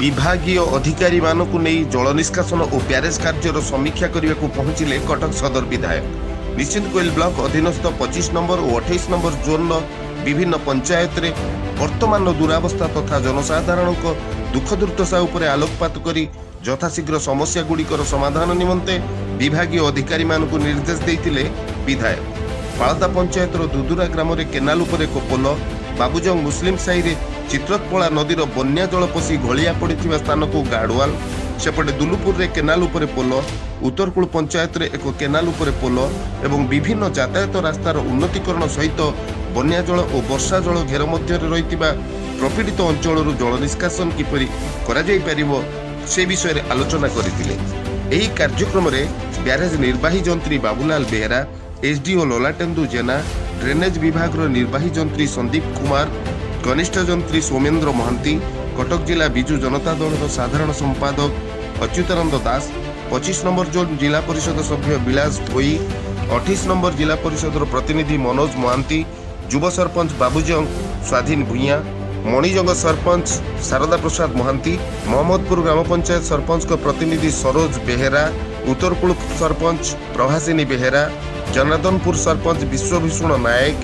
ବିଭାଗୀୟ ଅଧିକାରୀମାନଙ୍କୁ ନେଇ ଜଳ ନିଷ୍କାସନ ଓ ବ୍ୟାରେଜ କାର୍ଯ୍ୟର ସମୀକ୍ଷା କରିବାକୁ ପହଞ୍ଚିଲେ କଟକ ସଦର ବିଧାୟକ। ନିଶ୍ଚିନ୍ତକୋଇଲି ବ୍ଲକ ଅଧୀନସ୍ଥ 25 ନମ୍ବର ଓ 28 ନମ୍ବର ଜୋନ୍ର ବିଭିନ୍ନ ପଞ୍ଚାୟତରେ ବର୍ତ୍ତମାନର ଦୁରାବସ୍ଥା ତଥା ଜନସାଧାରଣଙ୍କ ଦୁଃଖ ଦୁର୍ଦ୍ଦଶା ଉପରେ ଆଲୋକପାତ କରି ଯଥାଶୀଘ୍ର ସମସ୍ୟାଗୁଡ଼ିକର ସମାଧାନ ନିମନ୍ତେ ବିଭାଗୀୟ ଅଧିକାରୀମାନଙ୍କୁ ନିର୍ଦ୍ଦେଶ ଦେଇଥିଲେ ବିଧାୟକ। ପାଳଦା ପଞ୍ଚାୟତର ଦୁଦୁରା ଗ୍ରାମରେ କେନାଲ ଉପରେ ଏକ ପୋଲ, ବାବୁଜଙ୍ଗ ମୁସଲିମ ସାହିରେ ଚିତ୍ରୋତ୍ପଳା ନଦୀର ବନ୍ୟା ଜଳ ପଶି ଘଳିଆ ପଡ଼ିଥିବା ସ୍ଥାନକୁ ଗାର୍ଡୱାଲ, ସେପଟେ ଦୁଲୁପୁରରେ କେନାଲ ଉପରେ ପୋଲ, ଉତ୍ତରକୂଳ ପଞ୍ଚାୟତରେ ଏକ କେନାଲ ଉପରେ ପୋଲ ଏବଂ ବିଭିନ୍ନ ଯାତାୟାତ ରାସ୍ତାର ଉନ୍ନତିକରଣ ସହିତ ବନ୍ୟା ଜଳ ଓ ବର୍ଷା ଜଳ ଘେର ମଧ୍ୟରେ ରହିଥିବା ପ୍ରପୀଡ଼ିତ ଅଞ୍ଚଳରୁ ଜଳ ନିଷ୍କାସନ କିପରି କରାଯାଇପାରିବ ସେ ବିଷୟରେ ଆଲୋଚନା କରିଥିଲେ। ଏହି କାର୍ଯ୍ୟକ୍ରମରେ ବ୍ୟାରେଜ ନିର୍ବାହୀ ଯନ୍ତ୍ରୀ ବାବୁଲାଲ ବେହେରା, ଏସ୍ଡିଓ ଲଲାଟେନ୍ଦୁ ଜେନା, ଡ୍ରେନେଜ ବିଭାଗର ନିର୍ବାହୀ ଯନ୍ତ୍ରୀ ସନ୍ଦୀପ କୁମାର, କନିଷ୍ଠ ଯନ୍ତ୍ରୀ ସୌମେନ୍ଦ୍ର ମହାନ୍ତି, କଟକ ଜିଲ୍ଲା ବିଜୁ ଜନତା ଦଳର ସାଧାରଣ ସମ୍ପାଦକ ଅଚ୍ୟୁତାନନ୍ଦ ଦାସ, 25 ନମ୍ବର ଜୋନ୍ ଜିଲ୍ଲା ପରିଷଦ ସଭ୍ୟ ବିଳାସ ଭୋଇ, 28 ନମ୍ବର ଜିଲ୍ଲା ପରିଷଦର ପ୍ରତିନିଧି ମନୋଜ ମହାନ୍ତି, ଯୁବ ସରପଞ୍ଚ ବାବୁଜଙ୍ଗ ସ୍ୱାଧୀନ ଭୂଇଁଆ, ମଣିଜଙ୍ଗ ସରପଞ୍ଚ ଶାରଦା ପ୍ରସାଦ ମହାନ୍ତି, ମହମ୍ମଦପୁର ଗ୍ରାମ ପଞ୍ଚାୟତ ସରପଞ୍ଚଙ୍କ ପ୍ରତିନିଧି ସରୋଜ ବେହେରା, ଉତ୍ତରକୂଳ ସରପଞ୍ଚ ପ୍ରଭାସିନୀ ବେହେରା, ଜନାର୍ଦ୍ଦନପୁର ସରପଞ୍ଚ ବିଶ୍ୱଭୂଷଣ ନାୟକ,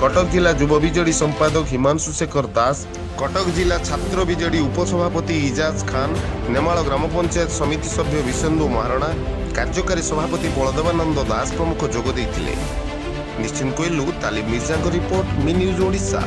କଟକ ଜିଲ୍ଲା ଯୁବ ବିଜେଡି ସମ୍ପାଦକ ହିମାଂଶୁ ଶେଖର ଦାସ, କଟକ ଜିଲ୍ଲା ଛାତ୍ର ବିଜେଡି ଉପସଭାପତି ଇଜାଜ ଖାନ, ନେମାଳ ଗ୍ରାମ ପଞ୍ଚାୟତ ସମିତି ସଭ୍ୟ ବିଶେନ୍ଦୁ ମହାରଣା, କାର୍ଯ୍ୟକାରୀ ସଭାପତି ବଳଦେବାନନ୍ଦ ଦାସ ପ୍ରମୁଖ ଯୋଗ ଦେଇଥିଲେ। ନିଶ୍ଚିନ୍ତକୋଇଲରୁ ତାଲିମ ମିର୍ଜାଙ୍କ ରିପୋର୍ଟ, ମି ନ୍ୟୁଜ୍ ଓଡ଼ିଶା।